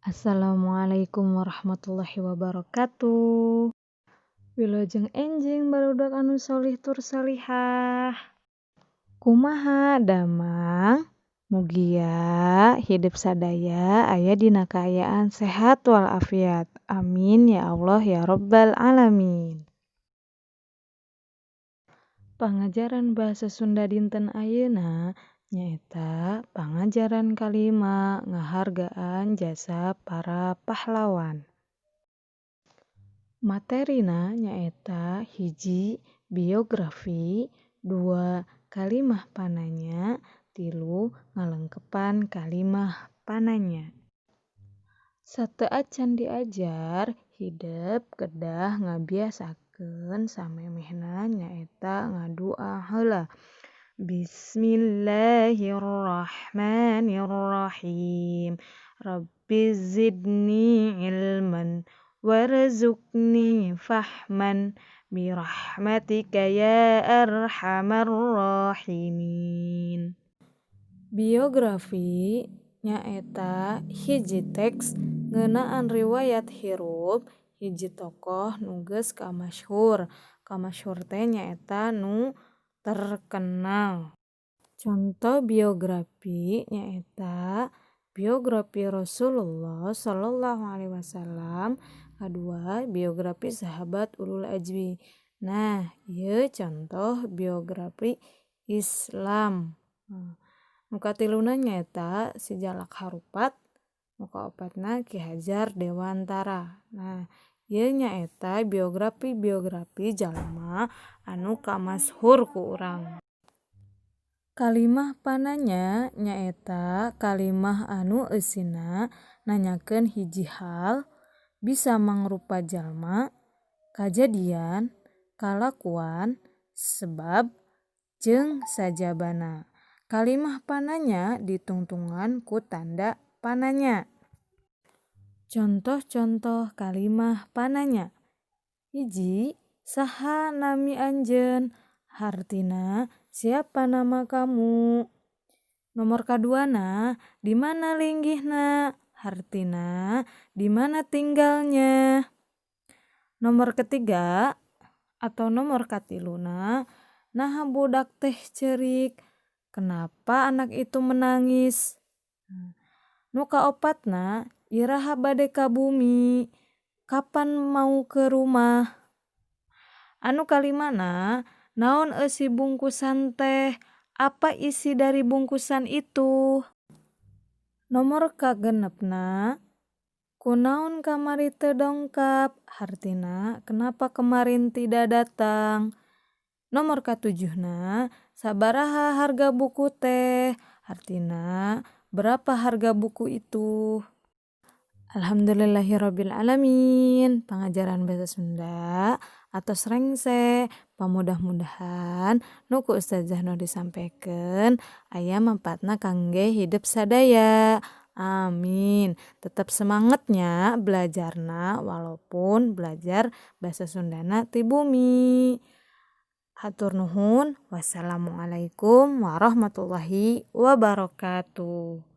Assalamualaikum warahmatullahi wabarakatuh. Wilujeng enjing barudak anu sholih tur sholihah. Kumaha damang? Mugia hidep sadaya aya dina kaayaan sehat walafiat. Amin ya Allah ya robbal alamin. Pangajaran bahasa Sunda dinten ayeuna nyaeta pangajaran kalima ngahargaan jasa para pahlawan. Materina nyaeta hiji biografi, dua kalimah pananya, tilu ngalengkepan kalimah pananya. Sateuacan diajar hidep kedah ngabiasakeun samemehna nyaeta ngadua heula. Bismillahirrahmanirrahim. Rabbi zidni ilman warzuqni fahman birahmatika ya arhamar rahimin. Biografi nyaeta hiji teks ngeunaan riwayat hirup hiji tokoh nu geus kamasyhur. Kamasyhur teh nyaeta nu terkenal. Conto biografi nyaeta biografi Rasulullah shallallahu alaihi wasallam, kadua biografi sahabat ulul azmi. Nah, ieu contoh biografi Islam. Nu katiluna nyaeta Si Jalak Harupat, nu kaopatna Ki Hajar Dewantara. Nah, ieu nyaeta biografi-biografi jalma anu kamasyhur ku urang. Kalimah pananya nyaeta kalimah anu eusina nanyakeun hiji hal, bisa mangrupa jalma, kajadian, kalakuan, sebab, jeung sajabana. Kalimah pananya ditungtungan ku tanda pananya. Contoh-contoh kalimah pananya. Hiji, saha nami anjeun? Hartina siapa nama kamu? Nomor kaduana, di mana linggihna? Hartina di mana tinggalnya? Nomor ketiga atau nomor katiluna, naha budak teh ceurik? Kenapa anak itu menangis? Nu kaopatna, iraha bade ka bumi? Kapan mau ke rumah? Anu kalimana, naon eusi bungkusan teh? Apa isi dari bungkusan itu? Nomor kagenepna, kunaon kamari teu dongkap? Hartina kenapa kemarin tidak datang? Nomor katujuhna, sabaraha harga buku teh? Hartina berapa harga buku itu? Alhamdulillahirabbil alamin. Pangajaran bahasa Sunda atos rengse. Pamudah-mudahan nu ku ustazah nu disampaikan aya manfaatna kangge hidep sadaya. Amin. Tetap semangat nya belajarna walaupun belajar bahasa Sundana ti bumi. Hatur nuhun. Wassalamualaikum warahmatullahi wabarakatuh.